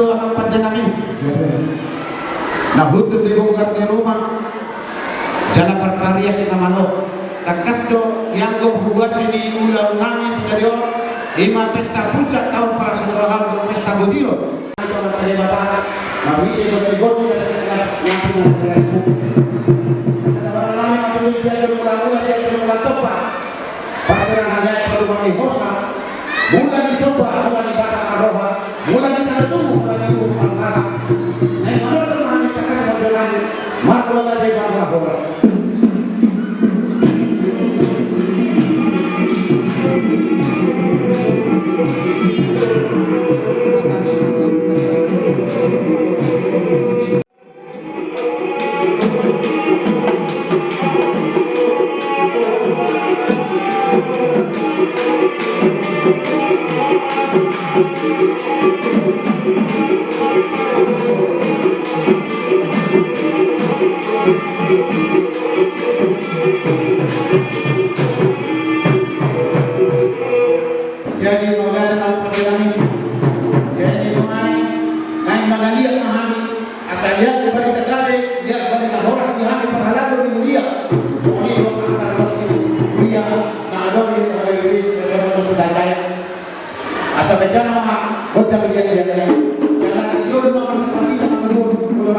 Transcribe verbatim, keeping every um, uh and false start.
Amang pande nami, na hundul di bongkar ni ruma, jala parparias na malo. Tangkas do ianggo huasi ni ulaon nami sadari on, ima pesta puncak taon parasurahan dohot pesta godiro. Marhite goci-goci dan na, na, na, na, Parserangan ni Topa, mula ni somba, mula ni batang na roha, mula ni tano tubu, mula ni tubu, mula ni batang. Naeng manortor ma hami tangkas marjalang, marhite goci-goci dan na horas. Jadi, mauliate ma hami. Jadi, nuaeng, naeng mangaliat ma hami. Asa liat barita gabe, liat barita horas di hami parhalado ni huria. Songon i do angka na losi huria na adong di H K B P, asa baen ma gondang liat-liat i. Jala i do ma parhalado ni huria.